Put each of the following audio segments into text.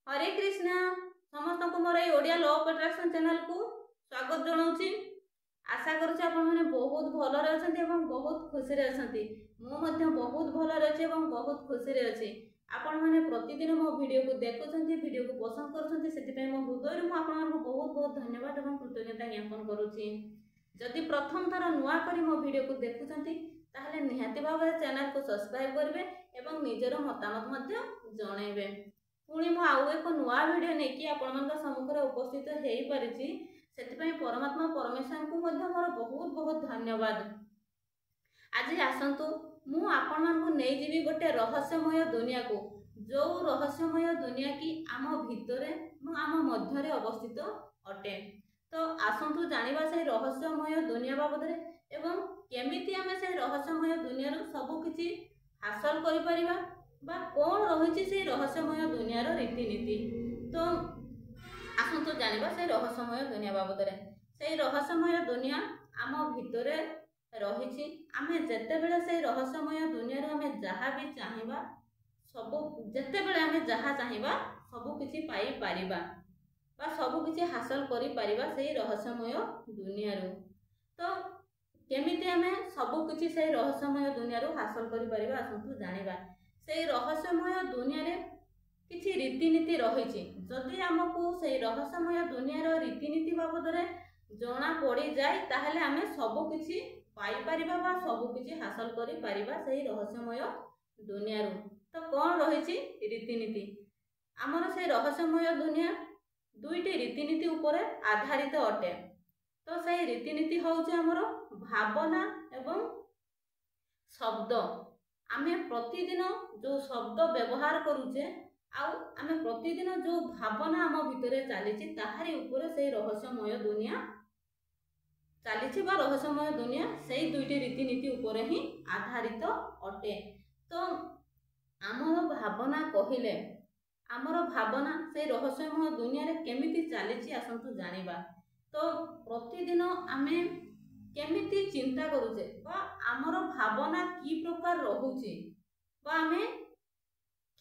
ହରେ କୃଷ୍ଣ। ସମସ୍ତଙ୍କୁ ମୋର ଏଇ ଓଡ଼ିଆ ଲ ଅଫ୍ ଆଟ୍ରାକ୍ସନ୍ ଚ୍ୟାନେଲକୁ ସ୍ୱାଗତ ଜଣାଉଛି। ଆଶା କରୁଛି ଆପଣମାନେ ବହୁତ ଭଲରେ ଅଛନ୍ତି ଏବଂ ବହୁତ ଖୁସିରେ ଅଛନ୍ତି। ମୁଁ ମଧ୍ୟ ବହୁତ ଭଲରେ ଅଛି ଏବଂ ବହୁତ ଖୁସିରେ ଅଛି। ଆପଣମାନେ ପ୍ରତିଦିନ ମୋ ଭିଡ଼ିଓକୁ ଦେଖୁଛନ୍ତି, ଭିଡ଼ିଓକୁ ପସନ୍ଦ କରୁଛନ୍ତି, ସେଥିପାଇଁ ମୋ ହୃଦୟରୁ ମୁଁ ଆପଣମାନଙ୍କୁ ବହୁତ ବହୁତ ଧନ୍ୟବାଦ ଏବଂ କୃତଜ୍ଞତା ଜ୍ଞାପନ କରୁଛି। ଯଦି ପ୍ରଥମ ଥର ନୂଆ କରି ମୋ ଭିଡ଼ିଓକୁ ଦେଖୁଛନ୍ତି, ତାହେଲେ ନିହାତି ଭାବରେ ଚ୍ୟାନେଲକୁ ସବସ୍କ୍ରାଇବ୍ କରିବେ ଏବଂ ନିଜର ମତାମତ ମଧ୍ୟ ଜଣାଇବେ। ପୁଣି ମୁଁ ଆଉ ଏକ ନୂଆ ଭିଡ଼ିଓ ନେଇକି ଆପଣମାନଙ୍କ ସମ୍ମୁଖରେ ଉପସ୍ଥିତ ହେଇପାରିଛି, ସେଥିପାଇଁ ପରମାତ୍ମା ପରମେଶ୍ୱରଙ୍କୁ ମଧ୍ୟ ମୋର ବହୁତ ବହୁତ ଧନ୍ୟବାଦ। ଆଜି ଆସନ୍ତୁ ମୁଁ ଆପଣମାନଙ୍କୁ ନେଇଯିବି ଗୋଟେ ରହସ୍ୟମୟ ଦୁନିଆକୁ, ଯେଉଁ ରହସ୍ୟମୟ ଦୁନିଆ କି ଆମ ଭିତରେ ଏବଂ ଆମ ମଧ୍ୟରେ ଅବସ୍ଥିତ ଅଟେ। ତ ଆସନ୍ତୁ ଜାଣିବା ସେଇ ରହସ୍ୟମୟ ଦୁନିଆ ବାବଦରେ ଏବଂ କେମିତି ଆମେ ସେଇ ରହସ୍ୟମୟ ଦୁନିଆରୁ ସବୁ କିଛି ହାସଲ କରିପାରିବା ବା କ'ଣ ରହିଛି ସେଇ ରହସ୍ୟମୟ ଦୁନିଆର ରୀତିନୀତି। ତ ଆସନ୍ତୁ ଜାଣିବା ସେଇ ରହସ୍ୟମୟ ଦୁନିଆ ବାବଦରେ। ସେଇ ରହସ୍ୟମୟ ଦୁନିଆ ଆମ ଭିତରେ ରହିଛି। ଆମେ ଯେତେବେଳେ ସେଇ ରହସ୍ୟମୟ ଦୁନିଆରୁ ଆମେ ଯାହା ବି ଚାହିଁବା, ସବୁ ଯେତେବେଳେ ଆମେ ଯାହା ଚାହିଁବା ସବୁ କିଛି ପାଇପାରିବା ବା ସବୁ କିଛି ହାସଲ କରିପାରିବା ସେଇ ରହସ୍ୟମୟ ଦୁନିଆରୁ। ତ କେମିତି ଆମେ ସବୁ କିଛି ସେଇ ରହସ୍ୟମୟ ଦୁନିଆରୁ ହାସଲ କରିପାରିବା, ଆସନ୍ତୁ ଜାଣିବା। ସେଇ ରହସ୍ୟମୟ ଦୁନିଆରେ କିଛି ରୀତିନୀତି ରହିଛି। ଯଦି ଆମକୁ ସେଇ ରହସ୍ୟମୟ ଦୁନିଆର ରୀତିନୀତି ବାବଦରେ ଜଣା ପଡ଼ିଯାଏ, ତାହେଲେ ଆମେ ସବୁ କିଛି ପାଇପାରିବା ବା ସବୁ କିଛି ହାସଲ କରିପାରିବା ସେଇ ରହସ୍ୟମୟ ଦୁନିଆରୁ। ତ କ'ଣ ରହିଛି ରୀତିନୀତି? ଆମର ସେଇ ରହସ୍ୟମୟ ଦୁନିଆ ଦୁଇଟି ରୀତିନୀତି ଉପରେ ଆଧାରିତ ଅଟେ। ତ ସେଇ ରୀତିନୀତି ହେଉଛି ଆମର ଭାବନା ଏବଂ ଶବ୍ଦ। ଆମେ ପ୍ରତିଦିନ ଯେଉଁ ଶବ୍ଦ ବ୍ୟବହାର କରୁଛେ ଆଉ ଆମେ ପ୍ରତିଦିନ ଯେଉଁ ଭାବନା ଆମ ଭିତରେ ଚାଲିଛି, ତାହାରି ଉପରେ ସେଇ ରହସ୍ୟମୟ ଦୁନିଆ ଚାଲିଛି ବା ରହସ୍ୟମୟ ଦୁନିଆ ସେଇ ଦୁଇଟି ରୀତିନୀତି ଉପରେ ହିଁ ଆଧାରିତ ଅଟେ। ତ ଆମର ଭାବନା କହିଲେ, ଆମର ଭାବନା ସେଇ ରହସ୍ୟମୟ ଦୁନିଆରେ କେମିତି ଚାଲିଛି, ଆସନ୍ତୁ ଜାଣିବା। ତ ପ୍ରତିଦିନ ଆମେ କେମିତି ଚିନ୍ତା କରୁଛେ ବା ଆମର ଭାବନା କି ପ୍ରକାର ରହୁଛି ବା ଆମେ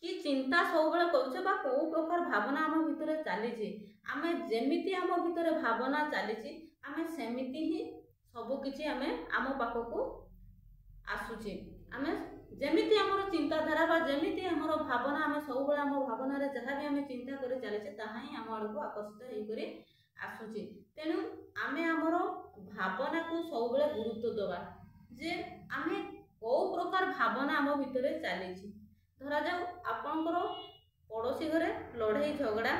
କି ଚିନ୍ତା ସବୁବେଳେ କରୁଛେ ବା କେଉଁ ପ୍ରକାର ଭାବନା ଆମ ଭିତରେ ଚାଲିଛି, ଆମେ ଯେମିତି ଆମ ଭିତରେ ଭାବନା ଚାଲିଛି, ଆମେ ସେମିତି ହିଁ ସବୁକିଛି ଆମେ ଆମ ପାଖକୁ ଆସୁଛି। ଆମେ ଯେମିତି ଆମର ଚିନ୍ତାଧାରା ବା ଯେମିତି ଆମର ଭାବନା, ଆମେ ସବୁବେଳେ ଆମ ଭାବନାରେ ଯାହା ବି ଆମେ ଚିନ୍ତା କରି ଚାଲିଛେ, ତାହା ହିଁ ଆମ ଆଡ଼କୁ ଆକର୍ଷିତ ହେଇକରି ଆସୁଛି। ତେଣୁ ଆମେ ଆମର ଭାବନାକୁ ସବୁବେଳେ ଗୁରୁତ୍ୱ ଦେବା ଯେ ଆମେ କେଉଁ ପ୍ରକାର ଭାବନା ଆମ ଭିତରେ ଚାଲିଛି। ଧରାଯାଉ ଆପଣଙ୍କର ପଡ଼ୋଶୀ ଘରେ ଲଢ଼େଇ ଝଗଡ଼ା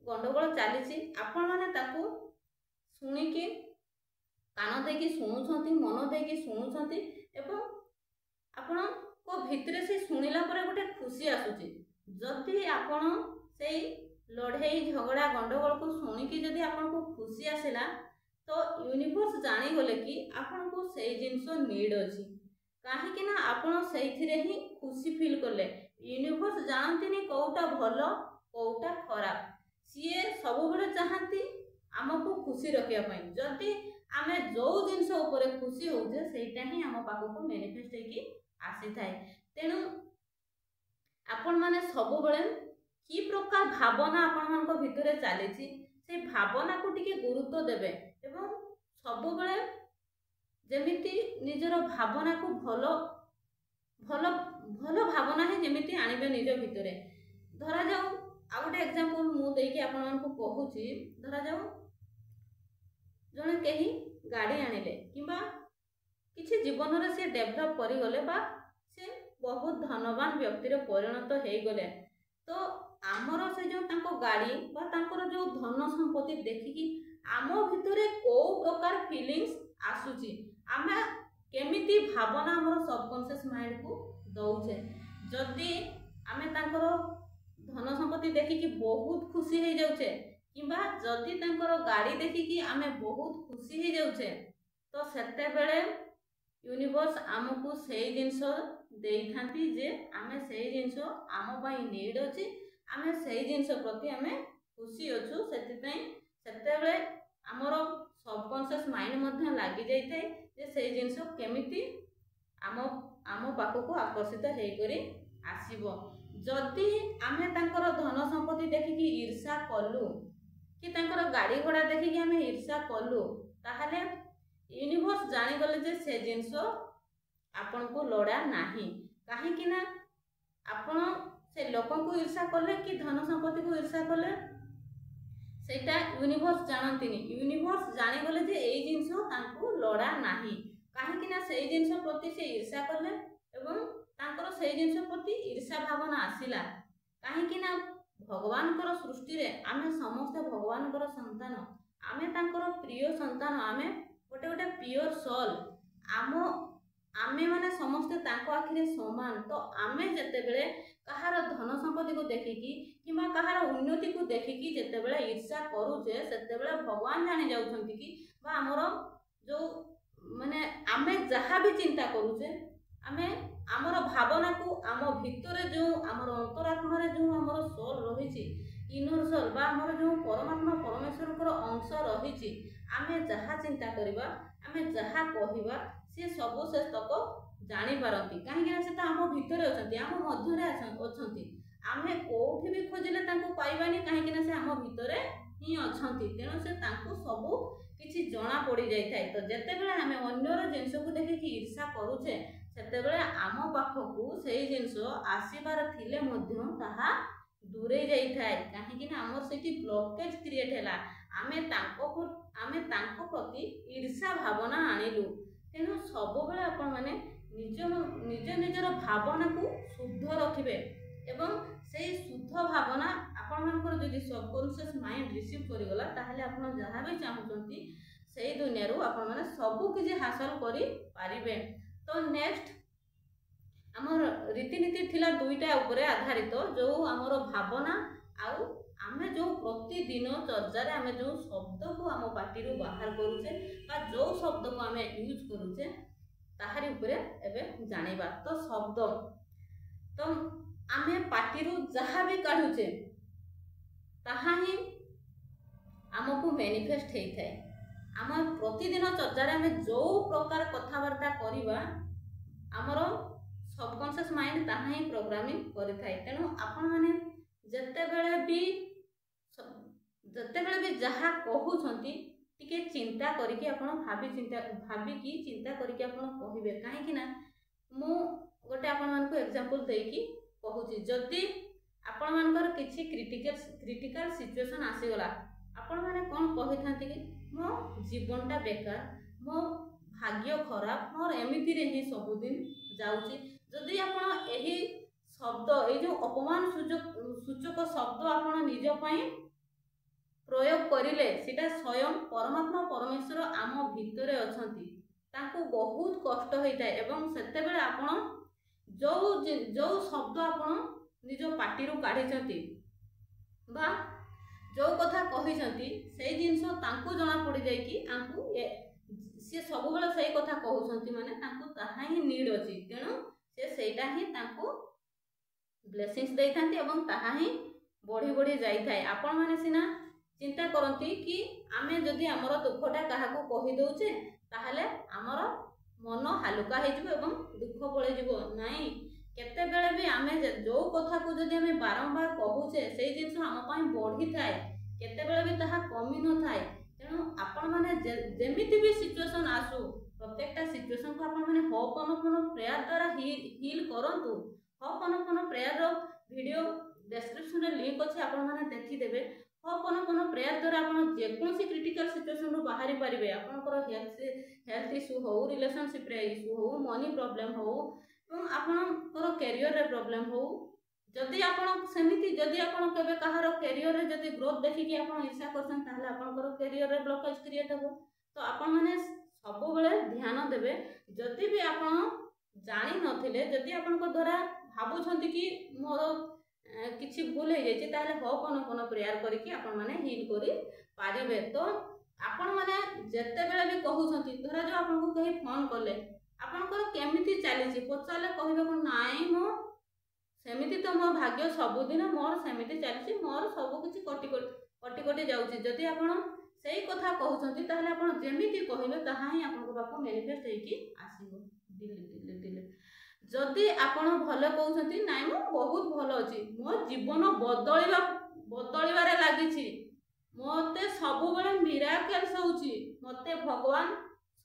ଗଣ୍ଡଗୋଳ ଚାଲିଛି, ଆପଣମାନେ ତାକୁ ଶୁଣିକି କାନ ଦେଇକି ଶୁଣୁଛନ୍ତି, ମନ ଦେଇକି ଶୁଣୁଛନ୍ତି ଏବଂ ଆପଣଙ୍କ ଭିତରେ ସେ ଶୁଣିଲା ପରେ ଗୋଟେ ଖୁସି ଆସୁଛି। ଯଦି ଆପଣ ସେଇ ଲଢ଼େଇ ଝଗଡ଼ା ଗଣ୍ଡଗୋଳକୁ ଶୁଣିକି ଯଦି ଆପଣଙ୍କୁ ଖୁସି ଆସିଲା, ତ ୟୁନିଭର୍ସ ଜାଣିଗଲେ କି ଆପଣଙ୍କୁ ସେଇ ଜିନିଷ ନିଡ଼୍ ଅଛି, କାହିଁକି ନା ଆପଣ ସେଇଥିରେ ହିଁ ଖୁସି ଫିଲ୍ କଲେ। ୟୁନିଭର୍ସ ଜାଣନ୍ତିନି କେଉଁଟା ଭଲ କେଉଁଟା ଖରାପ, ସିଏ ସବୁବେଳେ ଚାହାନ୍ତି ଆମକୁ ଖୁସି ରଖିବା ପାଇଁ। ଯଦି ଆମେ ଯେଉଁ ଜିନିଷ ଉପରେ ଖୁସି ହେଉଛେ, ସେଇଟା ହିଁ ଆମ ପାଖକୁ ମ୍ୟାନିଫେଷ୍ଟ ହେଇକି ଆସିଥାଏ। ତେଣୁ ଆପଣମାନେ ସବୁବେଳେ କି ପ୍ରକାର ଭାବନା ଆପଣମାନଙ୍କ ଭିତରେ ଚାଲିଛି, ସେଇ ଭାବନାକୁ ଟିକେ ଗୁରୁତ୍ୱ ଦେବେ ଏବଂ ସବୁବେଳେ ଯେମିତି ନିଜର ଭାବନାକୁ ଭଲ ଭଲ ଭଲ ଭାବନା ହିଁ ଯେମିତି ଆଣିବେ ନିଜ ଭିତରେ। ଧରାଯାଉ ଆଉ ଗୋଟେ ଏକ୍ଜାମ୍ପଲ୍ ମୁଁ ଦେଇକି ଆପଣମାନଙ୍କୁ କହୁଛି। ଧରାଯାଉ ଜଣେ କେହି ଗାଡ଼ି ଆଣିଲେ କିମ୍ବା କିଛି ଜୀବନରେ ସେ ଡେଭଲପ୍ କରିଗଲେ ବା ସେ ବହୁତ ଧନବାନ ବ୍ୟକ୍ତିରେ ପରିଣତ ହେଇଗଲେ, ତ ଆମର ସେ ଯେଉଁ ତାଙ୍କ ଗାଡ଼ି ବା ତାଙ୍କର ଯେଉଁ ଧନ ସମ୍ପତ୍ତି ଦେଖିକି ଆମ ଭିତରେ କେଉଁ ପ୍ରକାର ଫିଲିଙ୍ଗସ୍ ଆସୁଛି, ଆମେ କେମିତି ଭାବନା ଆମର ସବକନସିୟସ୍ ମାଇଣ୍ଡକୁ ଦେଉଛେ? ଯଦି ଆମେ ତାଙ୍କର ଧନ ସମ୍ପତ୍ତି ଦେଖିକି ବହୁତ ଖୁସି ହେଇଯାଉଛେ କିମ୍ବା ଯଦି ତାଙ୍କର ଗାଡ଼ି ଦେଖିକି ଆମେ ବହୁତ ଖୁସି ହେଇଯାଉଛେ, ତ ସେତେବେଳେ ୟୁନିଭର୍ସ ଆମକୁ ସେଇ ଜିନିଷ ଦେଇଥାନ୍ତି ଯେ ଆମେ ସେଇ ଜିନିଷ ଆମ ପାଇଁ ନିଡ଼୍ ଅଛି, ଆମେ ସେଇ ଜିନିଷ ପ୍ରତି ଆମେ ଖୁସି ଅଛୁ। ସେଥିପାଇଁ ସେତେବେଳେ ଆମର ସବକନସିୟସ୍ ମାଇଣ୍ଡ ମଧ୍ୟ ଲାଗିଯାଇଥାଏ ଯେ ସେଇ ଜିନିଷ କେମିତି ଆମ ପାଖକୁ ଆକର୍ଷିତ ହେଇକରି ଆସିବ। ଯଦି ଆମେ ତାଙ୍କର ଧନ ଈର୍ଷା କଲୁ କି ତାଙ୍କର ଗାଡ଼ି ଘୋଡ଼ା ଦେଖିକି ଆମେ ଈର୍ଷା କଲୁ, ତାହେଲେ ୟୁନିଭର୍ସ ଜାଣିଗଲେ ଯେ ସେ ଜିନିଷ ଆପଣଙ୍କୁ ଲୋଡ଼ା ନାହିଁ। କାହିଁକି ନା ଆପଣ ସେ ଲୋକଙ୍କୁ ଈର୍ଷା କଲେ କି ଧନ ସମ୍ପତ୍ତିକୁ ଈର୍ଷା କଲେ, ସେଇଟା ୟୁନିଭର୍ସ ଜାଣନ୍ତିନି। ୟୁନିଭର୍ସ ଜାଣିଗଲେ ଯେ ଏଇ ଜିନିଷ ତାଙ୍କୁ ଲୋଡ଼ା ନାହିଁ, କାହିଁକି ନା ସେଇ ଜିନିଷ ପ୍ରତି ସେ ଈର୍ଷା କଲେ ଏବଂ ତାଙ୍କର ସେଇ ଜିନିଷ ପ୍ରତି ଈର୍ଷା ଭାବନା ଆସିଲା। କାହିଁକି ନା ଭଗବାନଙ୍କର ସୃଷ୍ଟିରେ ଆମେ ସମସ୍ତେ ଭଗବାନଙ୍କର ସନ୍ତାନ, ଆମେ ତାଙ୍କର ପ୍ରିୟ ସନ୍ତାନ, ଆମେ ଗୋଟେ ଗୋଟେ ପିଓର ସୋଲ୍। ଆମେମାନେ ସମସ୍ତେ ତାଙ୍କ ଆଖିରେ ସମାନ। ତ ଆମେ ଯେତେବେଳେ କାହାର ଧନ ସମ୍ପତ୍ତିକୁ ଦେଖିକି କିମ୍ବା କାହାର ଉନ୍ନତିକୁ ଦେଖିକି ଯେତେବେଳେ ଈର୍ଷା କରୁଛେ, ସେତେବେଳେ ଭଗବାନ ଜାଣି ଯାଉଛନ୍ତି କି ବା ଆମର ଯେଉଁ ମାନେ ଆମେ ଯାହା ବି ଚିନ୍ତା କରୁଛେ, ଆମେ ଆମର ଭାବନାକୁ ଆମ ଭିତରେ ଯେଉଁ ଆମର ଅନ୍ତରାତ୍ମାରେ ଯେଉଁ ଆମର ସୋଲ୍ ରହିଛି, ଇନର ସୋଲ୍ ବା ଆମର ଯେଉଁ ପରମାତ୍ମା ପରମେଶ୍ୱରଙ୍କର ଅଂଶ ରହିଛି, ଆମେ ଯାହା ଚିନ୍ତା କରିବା, ଆମେ ଯାହା କହିବା, ସିଏ ସବୁ ସେ ତକ ଜାଣିପାରନ୍ତି। କାହିଁକିନା ସେ ତ ଆମ ଭିତରେ ଅଛନ୍ତି, ଆମ ମଧ୍ୟରେ ଅଛନ୍ତି। ଆମେ କେଉଁଠି ବି ଖୋଜିଲେ ତାଙ୍କୁ ପାଇବାନି, କାହିଁକିନା ସେ ଆମ ଭିତରେ ହିଁ ଅଛନ୍ତି। ତେଣୁ ସେ ତାଙ୍କୁ ସବୁ କିଛି ଜଣା ପଡ଼ିଯାଇଥାଏ। ତ ଯେତେବେଳେ ଆମେ ଅନ୍ୟର ଜିନିଷକୁ ଦେଖିକି ଈର୍ଷା କରୁଛେ, ସେତେବେଳେ ଆମ ପାଖକୁ ସେଇ ଜିନିଷ ଆସିବାର ଥିଲେ ମଧ୍ୟ ତାହା ଦୂରେଇ ଯାଇଥାଏ। କାହିଁକି ନା ଆମର ସେଇଠି ବ୍ଲକେଜ୍ କ୍ରିଏଟ୍ ହେଲା, ଆମେ ତାଙ୍କ ପ୍ରତି ଈର୍ଷା ଭାବନା ଆଣିଲୁ। ତେଣୁ ସବୁବେଳେ ଆପଣମାନେ ନିଜ ନିଜ ନିଜର ଭାବନାକୁ ଶୁଦ୍ଧ ରଖିବେ ଏବଂ ସେଇ ଶୁଦ୍ଧ ଭାବନା ଆପଣମାନଙ୍କର ଯଦି ସବକନସିୟସ୍ ମାଇଣ୍ଡ ରିସିଭ୍ କରିଗଲା, ତାହେଲେ ଆପଣ ଯାହା ବି ଚାହୁଁଛନ୍ତି ସେଇ ଦୁନିଆରୁ ଆପଣମାନେ ସବୁ କିଛି ହାସଲ କରିପାରିବେ। ତ ନେକ୍ସଟ ଆମର ରୀତିନୀତି ଥିଲା ଦୁଇଟା ଉପରେ ଆଧାରିତ, ଯେଉଁ ଆମର ଭାବନା ଆଉ ଆମେ ଯେଉଁ ପ୍ରତିଦିନ ଚର୍ଚ୍ଚାରେ ଆମେ ଯେଉଁ ଶବ୍ଦକୁ ଆମ ପାଟିରୁ ବାହାର କରୁଛେ ବା ଯେଉଁ ଶବ୍ଦକୁ ଆମେ ୟୁଜ୍ କରୁଛେ, ତାହାରି ଉପରେ ଏବେ ଜାଣିବା। ତ ଶବ୍ଦ ତ ଆମେ ପାଟିରୁ ଯାହା ବି କାଢ଼ୁଛେ, ତାହା ହିଁ ଆମକୁ ମ୍ୟାନିଫେଷ୍ଟ ହେଇଥାଏ। ଆମ ପ୍ରତିଦିନ ଚର୍ଚ୍ଚାରେ ଆମେ ଯେଉଁ ପ୍ରକାର କଥାବାର୍ତ୍ତା କରିବା, ଆମର ସବକନସିୟସ୍ ମାଇଣ୍ଡ ତାହା ହିଁ ପ୍ରୋଗ୍ରାମିଂ କରିଥାଏ। ତେଣୁ ଆପଣମାନେ ଯେତେବେଳେ ବି ଯାହା କହୁଛନ୍ତି, ଟିକେ ଚିନ୍ତା କରିକି ଆପଣ ଭାବି ଚିନ୍ତା ଭାବିକି ଚିନ୍ତା କରିକି ଆପଣ କହିବେ। କାହିଁକି ନା ମୁଁ ଗୋଟେ ଆପଣମାନଙ୍କୁ ଏକ୍ଜାମ୍ପଲ୍ ଦେଇକି କହୁଛି। ଯଦି ଆପଣମାନଙ୍କର କିଛି କ୍ରିଟିକାଲ ସିଚୁଏସନ୍ ଆସିଗଲା, ଆପଣମାନେ କ'ଣ କହିଥାନ୍ତି କି ମୋ ଜୀବନଟା ବେକାର, ମୋ ଭାଗ୍ୟ ଖରାପ, ମୋର ଏମିତିରେ ହିଁ ସବୁଦିନ ଯାଉଛି। ଯଦି ଆପଣ ଏହି ଶବ୍ଦ, ଏଇ ଯେଉଁ ଅପମାନ ସୂଚକ ଶବ୍ଦ ଆପଣ ନିଜ ପାଇଁ ପ୍ରୟୋଗ କରିଲେ, ସେଇଟା ସ୍ୱୟଂ ପରମାତ୍ମା ପରମେଶ୍ୱର ଆମ ଭିତରେ ଅଛନ୍ତି, ତାଙ୍କୁ ବହୁତ କଷ୍ଟ ହେଇଥାଏ। ଏବଂ ସେତେବେଳେ ଆପଣ ଯେଉଁ ଯେଉଁ ଶବ୍ଦ ଆପଣ ନିଜ ପାଟିରୁ କାଢ଼ିଛନ୍ତି ବା ଯେଉଁ କଥା କହିଛନ୍ତି, ସେଇ ଜିନିଷ ତାଙ୍କୁ ଜଣା ପଡ଼ିଯାଇକି ଆଙ୍କୁ ସିଏ ସବୁବେଳେ ସେଇ କଥା କହୁଛନ୍ତି, ମାନେ ତାଙ୍କୁ ତାହା ହିଁ ନିଡ଼୍ ଅଛି। ତେଣୁ ସେ ସେଇଟା ହିଁ ତାଙ୍କୁ ବ୍ଲେସିଂସ୍ ଦେଇଥାନ୍ତି ଏବଂ ତାହା ହିଁ ବଢ଼ି ବଢ଼ି ଯାଇଥାଏ। ଆପଣମାନେ ସିନା ଚିନ୍ତା କରନ୍ତି କି ଆମେ ଯଦି ଆମର ଦୁଃଖଟା କାହାକୁ କହିଦେଉଛେ, ତାହେଲେ ଆମର ମନ ହାଲୁକା ହେଇଯିବ ଏବଂ ଦୁଃଖ ପଳେଇଯିବ। ନାଇଁ, କେତେବେଳେ ବି ଆମେ ଯେଉଁ କଥାକୁ ଯଦି ଆମେ ବାରମ୍ବାର କହୁଛେ, ସେଇ ଜିନିଷ ଆମ ପାଇଁ ବଢ଼ିଥାଏ, କେତେବେଳେ ବି ତାହା କମି ନଥାଏ। ତେଣୁ ଆପଣମାନେ ଯେମିତି ବି ସିଚୁଏସନ୍ ଆସୁ, ପ୍ରତ୍ୟେକଟା ସିଚୁଏସନ୍କୁ ଆପଣମାନେ ହୋ ପନ ପ୍ରେୟାର ଦ୍ୱାରା ହିଲ୍ କରନ୍ତୁ। ହୋ ପନ ପ୍ରେୟାରର ଭିଡ଼ିଓ ଡେସ୍କ୍ରିପସନ୍ରେ ଲିଙ୍କ୍ ଅଛି, ଆପଣମାନେ ଦେଖିଦେବେ। ହୋ ପନ ପ୍ରେୟାର ଦ୍ୱାରା ଆପଣ ଯେକୌଣସି କ୍ରିଟିକାଲ ସିଚୁଏସନ୍ରୁ ବାହାରି ପାରିବେ। ଆପଣଙ୍କର ହେଲ୍ଥ ଇସ୍ୟୁ ହଉ, ରିଲେସନସିପ୍ରେ ଇସ୍ୟୁ ହଉ, ମନି ପ୍ରୋବ୍ଲେମ୍ ହଉ ଏବଂ ଆପଣଙ୍କର କ୍ୟାରିୟରରେ ପ୍ରୋବ୍ଲେମ୍ ହଉ, ଯଦି ଆପଣ ସେମିତି ଯଦି ଆପଣ କେବେ କାହାର କ୍ୟାରିୟରରେ ଯଦି ଗ୍ରୋଥ୍ ଦେଖିକି ଆପଣ ଈର୍ଷା କରୁଛନ୍ତି, ତାହେଲେ ଆପଣଙ୍କର କ୍ୟାରିୟରରେ ବ୍ଲକେଜ୍ କ୍ରିଏଟ୍ ହେବ। ତ ଆପଣମାନେ ସବୁବେଳେ ଧ୍ୟାନ ଦେବେ। ଯଦି ବି ଆପଣ ଜାଣିନଥିଲେ, ଯଦି ଆପଣଙ୍କ ଦ୍ୱାରା ଭାବୁଛନ୍ତି କି ମୋର କିଛି ଭୁଲ ହେଇଯାଇଛି, ତାହେଲେ ହୋ ପନ ପ୍ରେୟାର କରିକି ଆପଣମାନେ ହିଲ୍ କରିପାରିବେ। ତ ଆପଣମାନେ ଯେତେବେଳେ ବି କହୁଛନ୍ତି, ଧରାଯାଉ ଆପଣଙ୍କୁ କେହି ଫୋନ୍ କଲେ, ଆପଣଙ୍କର କେମିତି ଚାଲିଛି ପଚାରିଲେ, କହିବେ କ'ଣ? ନାଇଁ, ମୁଁ ସେମିତି ତ ମୋ ଭାଗ୍ୟ ସବୁଦିନ ମୋର ସେମିତି ଚାଲିଛି, ମୋର ସବୁ କିଛି କଟି କଟି କଟି ଯାଉଛି। ଯଦି ଆପଣ ସେଇ କଥା କହୁଛନ୍ତି, ତାହେଲେ ଆପଣ ଯେମିତି କହିବେ ତାହା ହିଁ ଆପଣଙ୍କ ପାଖକୁ ମ୍ୟାନିଫେଷ୍ଟ ହେଇକି ଆସିବ। Delete, delete, delete. ଯଦି ଆପଣ ଭଲ କହୁଛନ୍ତି, ନାଇଁ, ମୁଁ ବହୁତ ଭଲ ଅଛି, ମୋ ଜୀବନ ବଦଳିବା ବଦଳିବାରେ ଲାଗିଛି, ମୋତେ ସବୁବେଳେ ମିରାକେଲ୍ସ ହେଉଛି, ମୋତେ ଭଗବାନ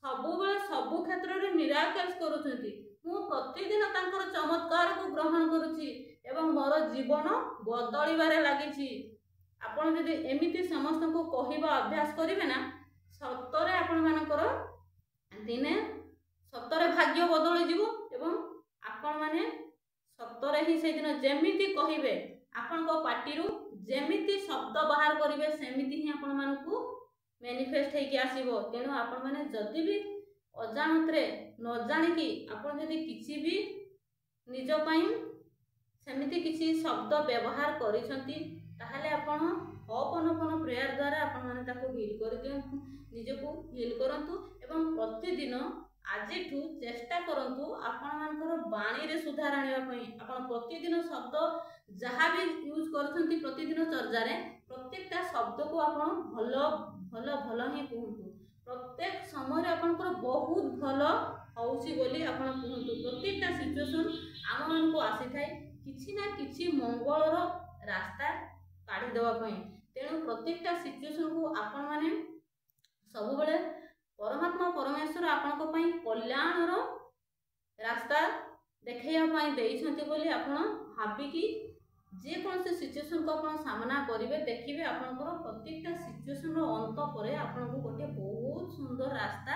ସବୁବେଳେ ସବୁ କ୍ଷେତ୍ରରେ ମିରାକେଲ୍ସ କରୁଛନ୍ତି, ମୁଁ ପ୍ରତିଦିନ ତାଙ୍କର ଚମତ୍କାରକୁ ଗ୍ରହଣ କରୁଛି ଏବଂ ମୋର ଜୀବନ ବଦଳିବାରେ ଲାଗିଛି। ଆପଣ ଯଦି ଏମିତି ସମସ୍ତଙ୍କୁ କହିବା ଅଭ୍ୟାସ କରିବେ ନା, ସତରେ ଆପଣମାନଙ୍କର ଦିନେ ସତରେ ଭାଗ୍ୟ ବଦଳିଯିବ ଏବଂ ଆପଣମାନେ ସତରେ ହିଁ ସେଇଦିନ ଯେମିତି କହିବେ, ଆପଣଙ୍କ ପାଟିରୁ ଯେମିତି ଶବ୍ଦ ବାହାର କରିବେ ସେମିତି ହିଁ ଆପଣମାନଙ୍କୁ ମ୍ୟାନିଫେଷ୍ଟ ହେଇକି ଆସିବ। ତେଣୁ ଆପଣମାନେ ଯଦି ବି ଅଜାଣତରେ ନ ଜାଣିକି ଆପଣ ଯଦି କିଛି ବି ନିଜ ପାଇଁ ସେମିତି କିଛି ଶବ୍ଦ ବ୍ୟବହାର କରିଛନ୍ତି, ତାହେଲେ ଆପଣ ହୋପନୋପୋନୋ ପ୍ରେୟାର ଦ୍ୱାରା ଆପଣମାନେ ତାକୁ ହିଲ୍ କରିଦିଅନ୍ତୁ, ନିଜକୁ ହିଲ୍ କରନ୍ତୁ ଏବଂ ପ୍ରତିଦିନ ଆଜିଠୁ ଚେଷ୍ଟା କରନ୍ତୁ ଆପଣମାନଙ୍କର ବାଣୀରେ ସୁଧାର ଆଣିବା ପାଇଁ। ଆପଣ ପ୍ରତିଦିନ ଶବ୍ଦ ଯାହା ବି ୟୁଜ୍ କରୁଛନ୍ତି ପ୍ରତିଦିନ ଚର୍ଚ୍ଚାରେ, ପ୍ରତ୍ୟେକଟା ଶବ୍ଦକୁ ଆପଣ ଭଲ ଭଲ ଭଲ ହିଁ କୁହନ୍ତୁ। ପ୍ରତ୍ୟେକ ସମୟରେ ଆପଣଙ୍କର ବହୁତ ଭଲ ହେଉଛି ବୋଲି ଆପଣ କୁହନ୍ତୁ। ପ୍ରତ୍ୟେକଟା ସିଚୁଏସନ୍ ଆମମାନଙ୍କୁ ଆସିଥାଏ କିଛି ନା କିଛି ମଙ୍ଗଳର ରାସ୍ତା କାଢ଼ିଦେବା ପାଇଁ। ତେଣୁ ପ୍ରତ୍ୟେକଟା ସିଚୁଏସନ୍କୁ ଆପଣମାନେ ସବୁବେଳେ ପରମାତ୍ମା ପରମେଶ୍ୱର ଆପଣଙ୍କ ପାଇଁ କଲ୍ୟାଣର ରାସ୍ତା ଦେଖାଇବା ପାଇଁ ଦେଇଛନ୍ତି ବୋଲି ଆପଣ ଭାବିକି ଯେକୌଣସି ସିଚୁଏସନ୍କୁ ଆପଣ ସାମ୍ନା କରିବେ, ଦେଖିବେ ଆପଣଙ୍କର ପ୍ରତ୍ୟେକଟା ସିଚୁଏସନ୍ର ଅନ୍ତ ପରେ ଆପଣଙ୍କୁ ଗୋଟେ ବହୁତ ସୁନ୍ଦର ରାସ୍ତା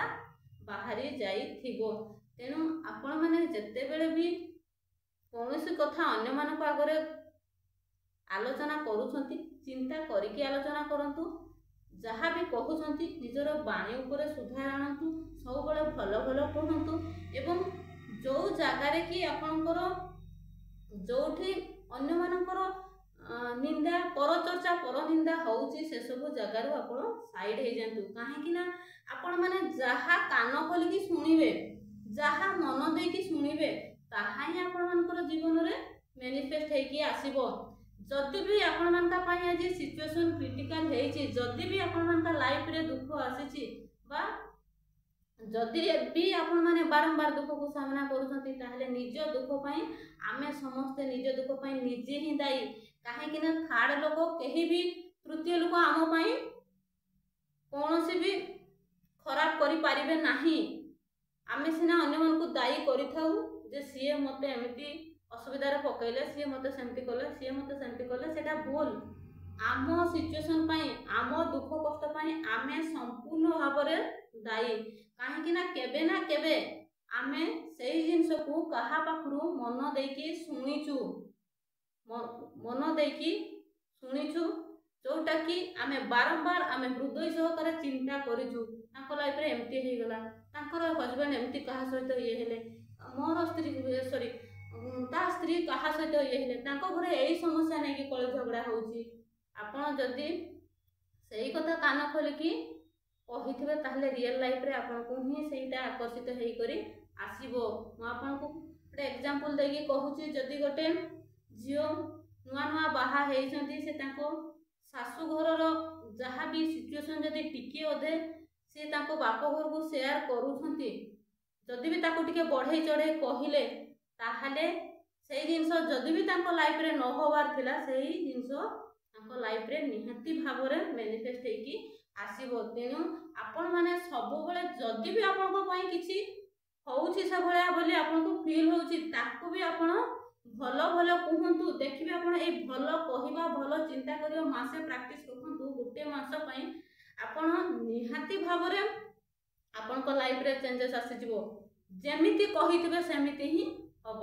ବାହାରି ଯାଇଥିବ। ତେଣୁ ଆପଣମାନେ ଯେତେବେଳେ ବି କୌଣସି କଥା ଅନ୍ୟମାନଙ୍କ ଆଗରେ ଆଲୋଚନା କରୁଛନ୍ତି, ଚିନ୍ତା କରିକି ଆଲୋଚନା କରନ୍ତୁ। ଯାହା ବି କହୁଛନ୍ତି ନିଜର ବାଣୀ ଉପରେ ସୁଧାର ଆଣନ୍ତୁ, ସବୁବେଳେ ଭଲ ଭଲ କୁହନ୍ତୁ ଏବଂ ଯେଉଁ ଜାଗାରେ କି ଆପଣଙ୍କର ଯେଉଁଠି ଅନ୍ୟମାନଙ୍କର ନିନ୍ଦା, ପରଚର୍ଚ୍ଚା, ପରନିନ୍ଦା ହେଉଛି, ସେସବୁ ଜାଗାରୁ ଆପଣ ସାଇଡ଼୍ ହେଇଯାଆନ୍ତୁ। କାହିଁକି ନା ଆପଣମାନେ ଯାହା କାନ ଖୋଲିକି ଶୁଣିବେ, ଯାହା ମନ ଦେଇକି ଶୁଣିବେ, ତାହା ହିଁ ଆପଣମାନଙ୍କର ଜୀବନରେ ମ୍ୟାନିଫେଷ୍ଟ ହେଇକି ଆସିବ। ଯଦି ବି ଆପଣମାନଙ୍କ ପାଇଁ ଆଜି ସିଚୁଏସନ୍ କ୍ରିଟିକାଲ ହେଇଛି, ଯଦି ବି ଆପଣମାନଙ୍କ ଲାଇଫରେ ଦୁଃଖ ଆସିଛି ବା ଯଦି ବି ଆପଣମାନେ ବାରମ୍ବାର ଦୁଃଖକୁ ସାମ୍ନା କରୁଛନ୍ତି, ତାହେଲେ ନିଜ ଦୁଃଖ ପାଇଁ ଆମେ ସମସ୍ତେ ନିଜ ଦୁଃଖ ପାଇଁ ନିଜେ ହିଁ ଦାୟୀ। କାହିଁକି ନା ଥାର୍ଡ଼ ଲୋକ କେହି ବି, ତୃତୀୟ ଲୋକ ଆମ ପାଇଁ କୌଣସି ବି ଖରାପ କରିପାରିବେ ନାହିଁ। ଆମେ ସିନା ଅନ୍ୟମାନଙ୍କୁ ଦାୟୀ କରିଥାଉ ଯେ ସିଏ ମୋତେ ଏମିତି ଅସୁବିଧାରେ ପକାଇଲେ, ସିଏ ମୋତେ ସେମିତି କଲେ, ସିଏ ମୋତେ ସେମିତି କଲେ, ସେଇଟା ଭୁଲ। ଆମ ସିଚୁଏସନ୍ ପାଇଁ, ଆମ ଦୁଃଖ କଷ୍ଟ ପାଇଁ ଆମେ ସମ୍ପୂର୍ଣ୍ଣ ଭାବରେ ଦାୟୀ। କାହିଁକି ନା କେବେ ନା କେବେ ଆମେ ସେଇ ଜିନିଷକୁ କାହା ପାଖରୁ ମନ ଦେଇକି ଶୁଣିଛୁ, ମନ ଦେଇକି ଶୁଣିଛୁ, ଯେଉଁଟାକି ଆମେ ବାରମ୍ବାର ଆମେ ହୃଦୟ ସହକାରେ ଚିନ୍ତା କରିଛୁ, ତାଙ୍କ ଲାଇଫରେ ଏମିତି ହେଇଗଲା, ତାଙ୍କର ହଜବେଣ୍ଡ ଏମିତି କାହା ସହିତ ଇଏ ହେଲେ, ମୋର ସ୍ତ୍ରୀ ସରି ତା ସ୍ତ୍ରୀ କାହା ସହିତ ଇଏ ହେଲେ, ତାଙ୍କ ଘରେ ଏଇ ସମସ୍ୟା ନେଇକି କଳି ଝଗଡ଼ା ହେଉଛି। ଆପଣ ଯଦି ସେଇ କଥା କାନ ଖୋଲିକି କହିଥିବେ, ତାହେଲେ ରିଏଲ୍ ଲାଇଫରେ ଆପଣଙ୍କୁ ହିଁ ସେଇଟା ଆକର୍ଷିତ ହେଇକରି ଆସିବ। ମୁଁ ଆପଣଙ୍କୁ ଗୋଟେ ଏକ୍ଜାମ୍ପଲ୍ ଦେଇକି କହୁଛି। ଯଦି ଗୋଟେ ଝିଅ ନୂଆ ନୂଆ ବାହା ହେଇଛନ୍ତି, ସେ ତାଙ୍କ ଶାଶୁଘରର ଯାହା ବି ସିଚୁଏସନ୍ ଯଦି ଟିକିଏ ଅଧେ ସେ ତାଙ୍କ ବାପ ଘରକୁ ସେୟାର କରୁଛନ୍ତି, ଯଦି ବି ତାକୁ ଟିକେ ବଢ଼େଇ ଚଢ଼େଇ କହିଲେ, ତାହେଲେ ସେଇ ଜିନିଷ ଯଦି ବି ତାଙ୍କ ଲାଇଫରେ ନ ହେବାର ଥିଲା, ସେଇ ଜିନିଷ ତାଙ୍କ ଲାଇଫରେ ନିହାତି ଭାବରେ ମ୍ୟାନିଫେଷ୍ଟ ହେଇକି ଆସିବ। ତେଣୁ ଆପଣମାନେ ସବୁବେଳେ ଯଦି ବି ଆପଣଙ୍କ ପାଇଁ କିଛି ହେଉଛି ସେଭଳିଆ ବୋଲି ଆପଣଙ୍କୁ ଫିଲ୍ ହେଉଛି, ତାକୁ ବି ଆପଣ ଭଲ ଭଲ କୁହନ୍ତୁ। ଦେଖିବେ ଆପଣ ଏଇ ଭଲ କହିବା, ଭଲ ଚିନ୍ତା କରିବା ମାସେ ପ୍ରାକ୍ଟିସ୍ ରଖନ୍ତୁ, ଗୋଟେ ମାସ ପାଇଁ ଆପଣ ନିହାତି ଭାବରେ ଆପଣଙ୍କ ଲାଇଫରେ ଚେଞ୍ଜେସ୍ ଆସିଯିବ। ଯେମିତି କହିଥିବେ ସେମିତି ହିଁ ହେବ।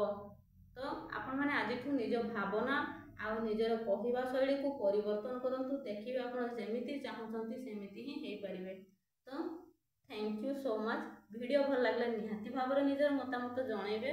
ତ ଆପଣମାନେ ଆଜିଠୁ ନିଜ ଭାବନା ଆଉ ନିଜର କହିବା ଶୈଳୀକୁ ପରିବର୍ତ୍ତନ କରନ୍ତୁ, ଦେଖିବେ ଆପଣ ଯେମିତି ଚାହୁଁଛନ୍ତି ସେମିତି ହିଁ ହେଇପାରିବେ। ତ thank you so much. Video ଭଲ ଲାଗିଲେ ନିହାତି ଭାବରେ ନିଜର ମତାମତ ଜଣାଇବେ।